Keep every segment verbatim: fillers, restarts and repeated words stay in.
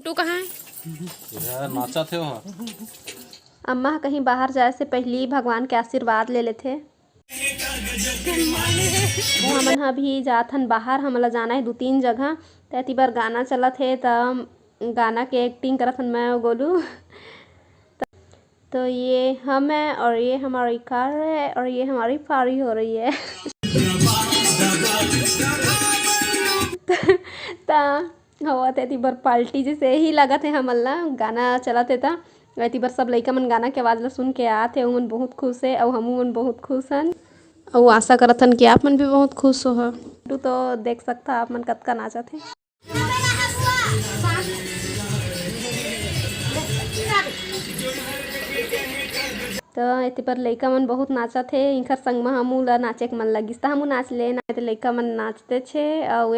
तू कहाँ है? एहा नाचत हे ओहा। अम्मा ह कहीं बाहर जाए से पहिली भगवान के आशीर्वाद ले लेथे। हमन ह अभी जात हन बाहर, हमन ला जाना हे दू तीन जगह। त एती बर गाना चलत हे, त गाना के acting करत हन मैं अउ गोलू। तो ये हम हैं और ये हमारी कार है और ये हमारी पारी हो रही है। त होवत हे, एती बर पार्टी जैसे ही लगत हे हमन ला, गाना चलत हे त एती बर सब लइका मन गाना के आवाज ला सुन के आत हे, ओमन बहुत खुश हे अउ हमू मन बहुत खुश हन। अउ आशा करत हन कि आप मन भी बहुत खुश होहा। तो देख सकता आप मन कतका नाचत हे। त एती पर लइका मन बहुत नाचत हे, इंखर संग म हमू ला नाचे के मन लगिस, त हमू नाच ले, ना त लइका मन नाचते छे। अउ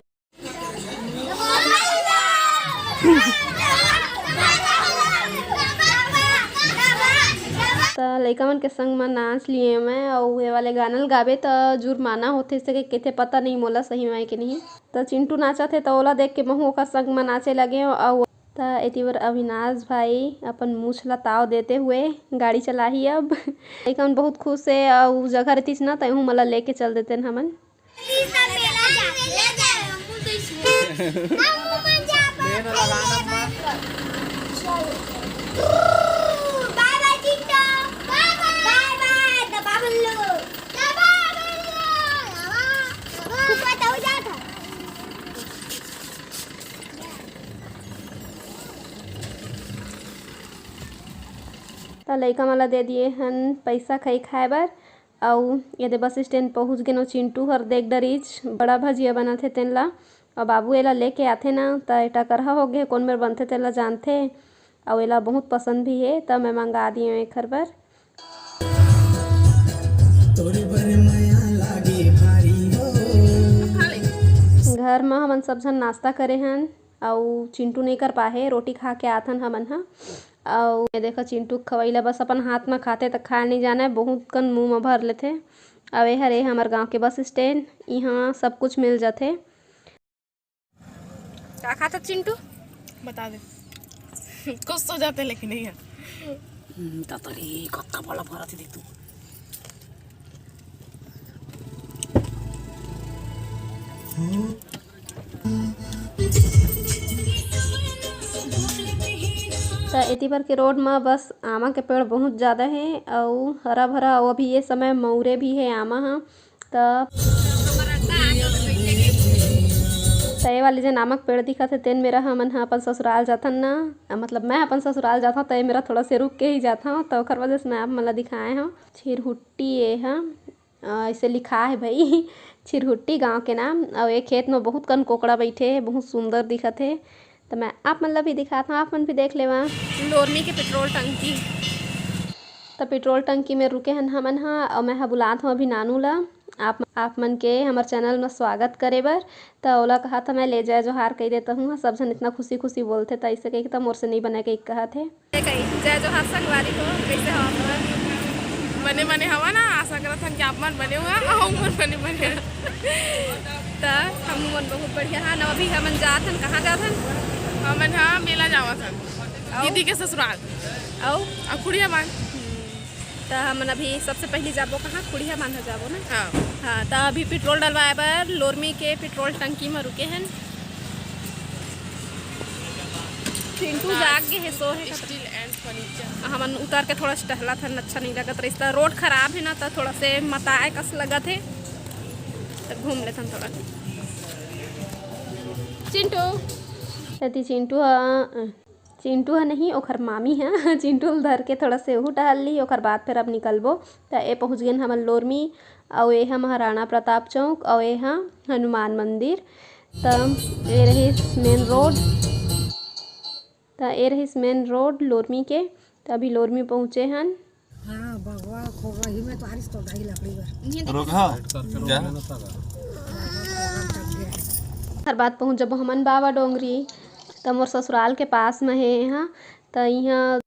त लइका मन के संग म नाच लिए मैं, अउ ये वाले गाना ल गाबे त जुर्माना होथे, से कहिथे पता नहीं मोला सही में कि नहीं। त चिंटू नाचत हे, त ओला देख के महू ओकर संग म नाचे लगे। अउ त एती बर अविनाश भाई अपन मूछ ला ताव देते हुए गाड़ी चलाही। अब लइका मन बहुत खुश हे, अउ जगह रहतीस ना, त एहू मन ला लेके चल देतेन हमन। त लइका मन ला दे दिए हन पइसा खई खाए बर। अउ एदे बस स्टैंड पहुँच गेन, अउ चिंटू हर देख डरिच बड़ा भजिया बनत हे तेन ला। अउ बाबू एला लेके आथे ना, त ए टकरहा हो गे, कोन मेर बनथे तेला जानथे। अउ एला बहुत पसंद भी हे, त मैं मंगा दिए एखर बर। तोरे बर मया लागे भारी हो। घर म हमन सब झन नाश्ता करे हन, अउ चिंटू नइ कर पाहे, रोटी खा के आथन हमन ह। अउ ये देखो, चिंटू के खवई ला बस अपन हाथ म खाथे त खाए नइ जानय, बहुत कन मुंह म भर लेथे। अउ ए हरे हमर गांव के बस स्टैंड, इहां सब कुछ मिल जाथे। का खाता चिंटू? बता दे। कुछ तो जाते लेकिन नहीं है। हम्म, तातरी कत्ता बड़ा भरा थी देख तू। त एती बर के रोड म बस आमा के पेड़ बहुत ज्यादा हे अउ हरा भरा, अउ अभी ये समय मऊरे भी हे आमा ह। त त ये वाले जेन आमा के पेड़ दिखत हे, तेन मेरा हमन ह अपन ससुराल जाथन ना, मतलब मैं अपन ससुराल जाथव, त ये मेरा थोड़ा से रुक के ही जाथव, त ओखर वजह से मैं आप मन ला दिखाए हव। छिरहुट्टी ये ह। अ, ऐसे लिखा है भाई, छिरहुट्टी गांव के नाम। अउ ये खेत में बहुत कन कोकड़ा बैठे है, बहुत सुंदर दिखत है। तो मैं आप मन ला भी दिखात हूँ, आप मन भी देख लेवा। लोरमी के पेट्रोल टंकी। तो पेट्रोल टंकी में रुके हन हमन हा, अउ मैं हा बुलात हूँ अभी नानू ला, आप, आप मन के हमर चैनल में स्वागत करे बर। तो ओला कहा था मैं ले जाए जोहार कह देता हूँ, सब झन इतना खुशी खुशी बोलथे, तो ऐसे कह के तो मोर से नहीं बने कह के कहा थे। ए कही, जय जोहार संगवारी हो, कैसे हो आप मन? बने बने हवा ना, आशा करत हन कि आप मन बने हुआ, अउ हमन बने बने। त हम मन बहुत बढ़िया हन। अभी हमन जात हन, कहाँ जात हन? हमन हा मेला जावत हन, अउ? दीदी के ससुराल। अउ? अउ खुड़िया मान। त हमन अभी सबसे पहली जाबो कहाँ? खुड़िया मान जाबो ना। हाँ। हाँ, त अभी पेट्रोल डलवाए बर लोरमी के पेट्रोल टंकी म रुके हन। चिंटू जाग गे हे, सो हे। Steel and furniture। हमन उतर के थोड़ा से टहलत हन, अच्छा नहीं लगत रहिस। त रोड खराब हे ना, त थोड़ा से मताए कस लगत हे, त घूम लेथन थोड़ा। चिंटू, एती चिंटू ह, चिंटू ह नहीं, ओखर मामी ह। चिंटू ल धर के थोड़ा से उहू टहल ली, ओखर बाद फिर अब निकलबो। त ए पहुँच गेन हमन लोरमी, अउ ए ह महाराणा प्रताप चौक, अउ ए ह हनुमान मंदिर। त ए रहिस मेन रोड, त ए रहिस मेन रोड लोरमी के। त अभी लोरमी पहुँचे हन। हाँ, बगवा खोगही में तो आरिस तो डाही लकड़ी बर। रोगहा? क्या? हर बात पहुँच जब हमन बाबा डोंगरी, त मोर ससुराल के पास में हे यहाँ, त यहाँ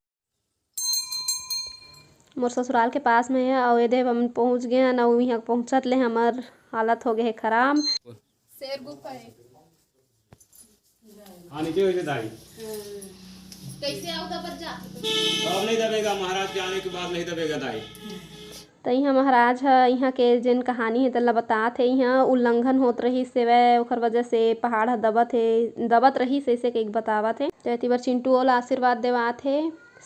मोर ससुराल के पास में हे, अउ एदे हम पहुँच गए हन, अउ यहाँ पहुँचत ले हमर हालत हो गए हे खराब। शेर गुफा है। हाँ, नीचे हो जाए दाई। कैसे आओ दबत जा? अब नहीं दबेगा, महाराज के आने के बाद नहीं दबेगा दाई। त इहाँ महाराज ह इहाँ के जेन कहानी हे तेला बतात हे। इहाँ उल्लंघन होत रहिस हेवय, ओखर वजह से पहाड़ ह दबत हे, दबत रहिस, अइसे कहिके बतावत हे। त एती बर चिंटू ओला आशीर्वाद देवात हे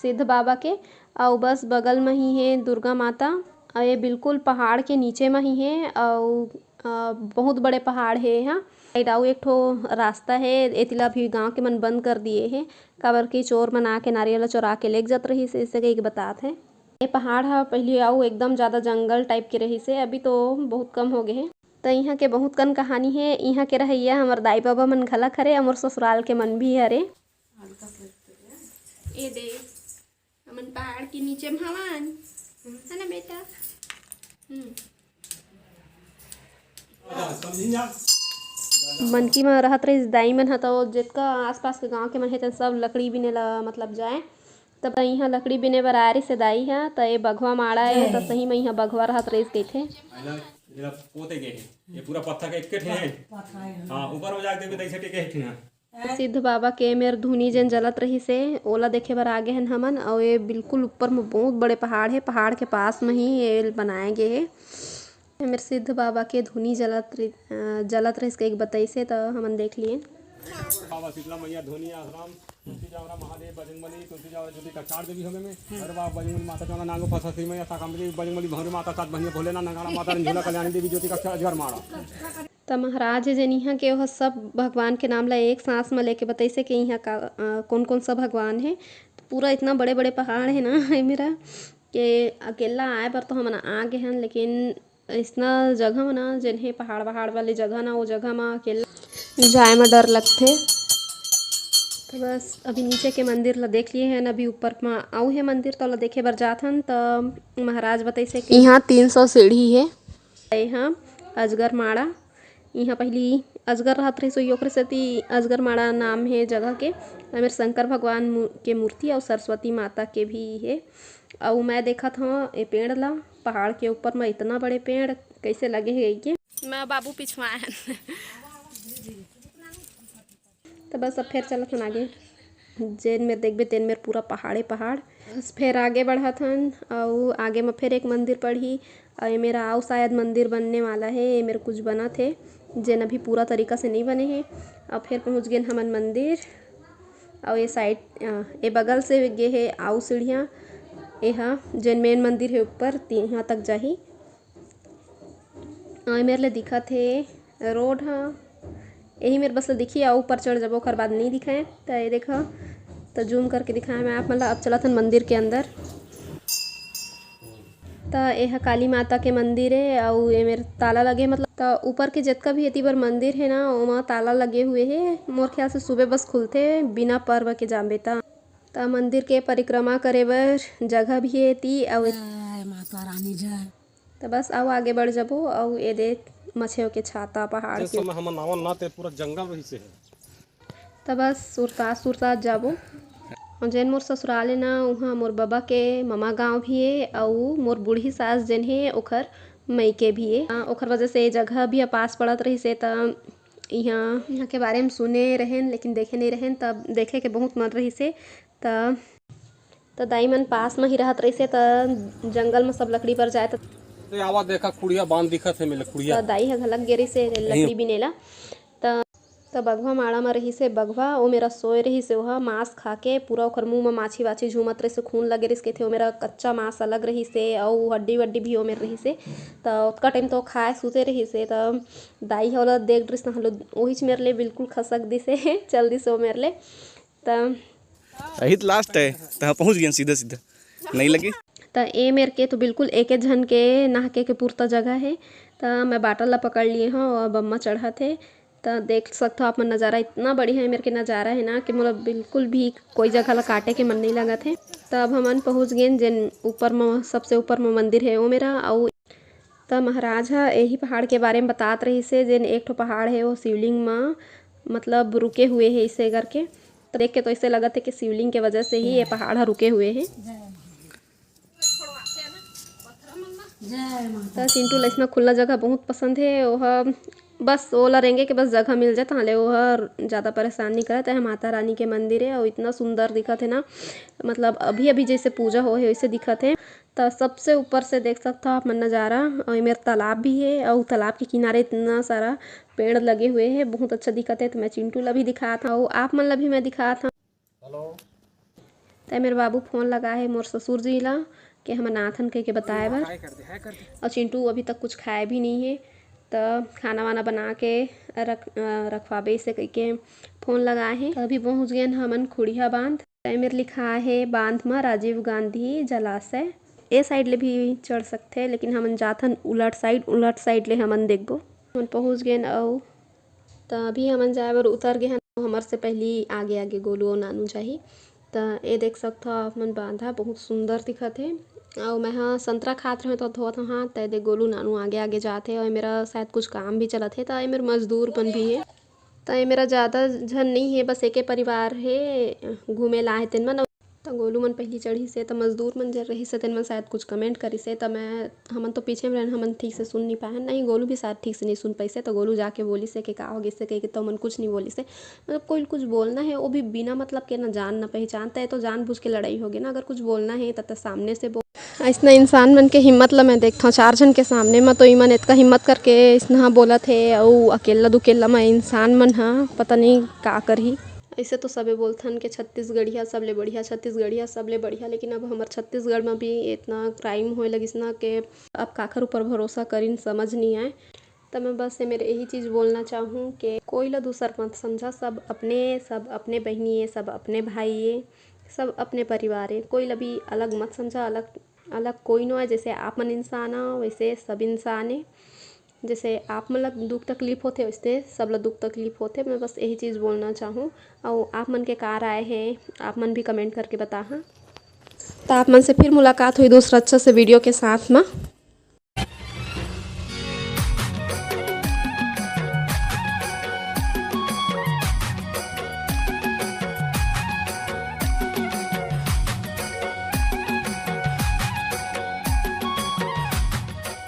सिद्ध बाबा के। अउ बस बगल म ही हे दुर्गा माता, अउ ये बिल्कुल पहाड़ के नीचे म ही हे। अउ अ, बहुत बड़े पहाड़ हे एहा। साइड अउ एक ठो रास्ता हे, एती ला अभी गाँव के मन बंद कर दिए हे, काबर कि चोर मन आके नारियल ला चोरा के लेग जात रहिस, अइसे कहिके बतात हे। ये पहाड़ ह पहिली अउ एकदम ज्यादा जंगल टाइप के रहिस हे, अभी तो बहुत कम हो गे हे। त इहाँ के बहुत कन कहानी हे। इहाँ के रहइया हमर दाई बाबा मन घलक हरे, अउ मोर ससुराल के मन भी हरे। ए दे, हमन पहाड़ के नीचे म हवन, है ना बेटा? हम्म। मनकी म रहत रहिस दाई मन ह, तो जितका आसपास के गांव के मन हे, तेन सब लकड़ी बिने ला, मतलब, जाए। तब इहाँ लकड़ी बिने बर आए रहिस दाई ह, त ये बघवा माड़ा ए, त सही म इहाँ बघवा रहत रहिस कहिथे। आइला, एला पोते गे हे। ये पूरा पत्थर के एक ठे हे। हाँ, ऊपर में जाके देखबे, त ऐसे टेके हे ठे। सिद्ध बाबा के मेर धुनी जेन जलत रहिस हे, ओला देखे बर आ गे हन हमन। अउ ये बिल्कुल ऊपर म बहुत बड़े पहाड़ हे, पहाड़ के पास म ही ये बनाए गे हे। ये मेर सिद्ध बाबा के धुनी जलत रहि-, अ, जलत रहिस कहिके बतइस हे, त हमन देख लिए। बाबा शीतला मैया, धुनी आश्रम, तुलसी जावरा महादेव, बजरंगबली, तुलसी जावरा ज्योति कक्षार देवी होगे में। अरे बाबा बजरंगबली माता, चौना नागो फसा श्री मैया, साकाम्बरी बजरंगबली, भंवरी माता, सात बहिनिया भोलेनाथ, नगाड़ा माता, रंझोला कल्याणी देवी, ज्योति कक्षार, अजगर माड़ा। त महाराज हे जेन इहाँ के, ओह सब भगवान के नाम ला एक सांस म लेके बतइसे कि इहाँ का, अ, कोन कोन सा भगवान हे। त पूरा इतना बड़े बड़े पहाड़ हे ना, ए मेरा के अकेला आए बर तो हमन आ गे हन, लेकिन अइसना जगह म ना, जेन हे पहाड़ वहाड़ वाले जगह ना, ओ जगह म अकेला जाए म डर लगथे। त बस अभी नीचे के मंदिर ला देख लिए हन, अभी ऊपर म अउ हे मंदिर, त ओला देखे बर जात हन। त महाराज बतइसे कि इहाँ तीन सौ सीढ़ी हे। एहा अजगर माड़ा, इहाँ पहिली अजगर रहत रहिस होही, ओकरे सेती अजगर माड़ा नाम हे जगह के। एमेर शंकर भगवान मू-, के मूर्ति अउ सरस्वती माता के भी हे। अउ मैं देखत हव ए पेड़ ला, पहाड़ के ऊपर म इतना बड़े पेड़ कइसे लगे हे कहिके। मैं बाबू पिछुआए हन। त बस अब फेर चलत हन आगे, जेन मेर देखबे तेन मेर पूरा पहाड़े पहाड़। बस फेर आगे बढ़त हन, अउ आगे म फेर एक मंदिर पड़ही, अउ ए मेरा अउ शायद मंदिर बनने वाला हे, ए मेर कुछ बनत हे, जेन अभी पूरा तरीका से नइ बने हे। अउ फेर पहुँच गेन हमन मंदिर, अउ ए साइड, अ, ए बगल से गे हे अउ सीढ़िया, एहा जेन मेन मंदिर हे ऊपर, तिहाँ तक जाही। अ, ए मेर ले दिखत हे रोड ह, एही मेर बस ले दिखही, अउ ऊपर चढ़ जबो, ओकर बाद नइ दिखय। त ए देखा, त जूम करके दिखाए मैं आप मन ला। अब चलत हन मंदिर के अंदर। त एहा काली माता के मंदिर ए, अउ ए मेर ताला लगे, मतलब, त ऊपर के जतका भी एती बर मंदिर हे ना, ओमा ताला लगे हुए हे। मोर ख्याल से सुबह बस खुलथे, बिना पर्व के जाबे त। त मंदिर के परिक्रमा करे बर जगह भी हे एती, अउ जय माता रानी, जय। त बस अउ आगे बढ़ जबो, अउ ए दे मछेव के छाता पहाड़ के। समय हमन आवन ना, ते पूरा जंगल रहिसे हे। त बस सुरतात सुरतात जाबो। अउ जेन मोर ससुराल ए ना, उहाँ मोर बबा के ममा गाँव भी ए, अउ मोर बूढ़ी सास जेन हे, ओखर मइके भी ए। अ, ओखर वजह से ए जगह भी पास पड़त रहिसे, त इहाँ, इहाँ के बारे म सुने रहेन, लेकिन देखे नइ रहेन, त देखे के बहुत मन रहिसे। त, त दाई मन पास म ही रहत रहिसे, त जंगल म सब लकड़ी बर जाए, त ए आवा देखा, कुड़िया बांध दिखत हे, मेले कुड़िया। त दाई ह घलक गे रहिसे लकड़ी बिने ला। त, त बघवा माड़ा म रहिसे बघवा, ओ मेरा सोए रहिसे, ओहा मांस खा के पूरा ओखर मुंह म माछी वाछी झूमत रहिसे, खून लगे रहिसे, कहिथे ओ मेरा कच्चा मांस अलग रहिसे, अउ हड्डी वड्डी भी ओ मेर रहिसे। त ओतका टाइम तो खाए सुते रहिसे, त दाई ह ओला देख डरिस, त हलो ओहीच मेर ले बिल्कुल खसक दिसे, चल दिसे ओ मेर ले। त अही त लास्ट हे, तहाँ पहुँच गेन सीधा सीधा। नहीं लगे। त ए मेर के तो बिल्कुल एके झन के नहाके के पुरता जगह हे। त मैं बाटल ला पकड़ लिए हव, अब अम्मा चढ़त हे। त देख सकथव आप मन नजारा, इतना बढ़िया ए मेर के नजारा हे ना कि मोला बिल्कुल भी कोई जगह ला काटे के मन नहीं लगत हे। त अब हमन पहुँच गेन जेन ऊपर म, सबसे ऊपर म मंदिर हे ओ मेरा। अउ त महाराज ह एही पहाड़ के बारे म बतात रहिस हे, जेन एक ठो पहाड़ हे, वो शिवलिंग म, मतलब, रुके हुए हे, इसे करके। त देख के तो ऐसे लगत हे कि शिवलिंग के वजह से ही ये पहाड़ ह रुके हुए हे। त चिंटू ल अइसना खुला जगह बहुत पसंद हे, ओह बस ओला रेंगे के बस जगह मिल जाए, ताहले ओहर ज़्यादा परेशान नहीं करत हे। माता रानी के मंदिर हे अउ इतना सुंदर दिखत हे ना, मतलब अभी अभी जैसे पूजा हो हे वैसे दिखत हे। त सबसे ऊपर से देख सकत हो आप मन नज़ारा, अउ एमेर तालाब भी हे अउ तालाब के किनारे इतना सारा पेड़ लगे हुए हे, बहुत अच्छा दिखत हे। त मैं चिंटू ला भी दिखात हूँ अउ आप मन ला भी मैं दिखात हूँ। हेलो। त मेरे बाबू फोन लगा हे मोर ससुर जी ला कि हमन आथन कह के बताए बर। हाय कर दे, हाय कर दे। अउ चिंटू अभी तक कुछ खाए भी नहीं हे, त खाना वाना बना के रख अ, रखवाबे से कह के फोन लगा हे। अभी पहुँच गए हमन खुड़िया बांध। त मेरे लिखा हे बांध म राजीव गांधी जलाशय। ए साइड ले भी चढ़ सकथे, लेकिन हमन जाथन उलट साइड, उलट साइड ले हमन देखबो। हमन पहुँच गए अउ त अभी हमन जाए बर उतर गे हन। हमर से पहली आगे आगे गोलू अउ नानू जाही। त ए देख सकथव आप मन बांधा बहुत सुंदर दिखत हे। अउ मैं ह संतरा खात रहें त धोवत हव हाथ, त ए दे गोलू नानू आगे आगे जात हे अउ मेरा शायद कुछ काम भी चलत हे। त ए मेर मजदूर मन भी हे, त ए मेरा ज़्यादा झन नहीं हे, बस एके परिवार हे घूमे ला आए तेन मन। त गोलू मन पहली चढ़ी से त मजदूर मन जर रही से तेन मन शायद कुछ कमेंट करी से। त मैं हमन तो पीछे में रहन, हमन ठीक से सुन नहीं पाए, नहीं गोलू भी शायद ठीक से नहीं सुन पाई से। त गोलू जाके बोली से कि का हो गई से कह के, त मन कुछ नहीं बोली से। मतलब कोई कुछ बोलना है वो भी बिना मतलब के ना जान ना पहचान, त ये तो जानबूझ के लड़ाई हो गई ना। अगर कुछ बोलना है त, त सामने से बोल। ऐसना इंसान मन के हिम्मत ल मैं देखथव, चार झन के सामने म तो इमन इतना हिम्मत करके इसना बोलत हे, अउ अकेला दुकेला म इंसान मन ह पता नहीं का करही। ऐसे तो सबे बोलथन के छत्तीसगढ़िया सबले बढ़िया, छत्तीसगढ़िया सबले बढ़िया, लेकिन अब हमर छत्तीसगढ़ म भी इतना क्राइम होए लगिस ना के अब काखर ऊपर भरोसा करिन समझ नहीं आए। त मैं बस ये मेरे यही चीज़ बोलना चाहूँ कि कोई ला दूसर मत समझा, सब अपने, सब अपने बहिनी है, सब अपने भाई है, सब अपने परिवार है। कोई ला भी अलग मत समझा, अलग अलग कोई नो है। जैसे आप मन इंसान हो वैसे सब इंसान है। जैसे आप मन ला दुख तकलीफ होथे वैसे सब ला दुख तकलीफ होथे। मैं बस यही चीज़ बोलना चाहूँ। और आप मन के का राय है, आप मन भी कमेंट करके बताहा। त आप मन से फिर मुलाकात हुई दूसरा अच्छा से वीडियो के साथ में।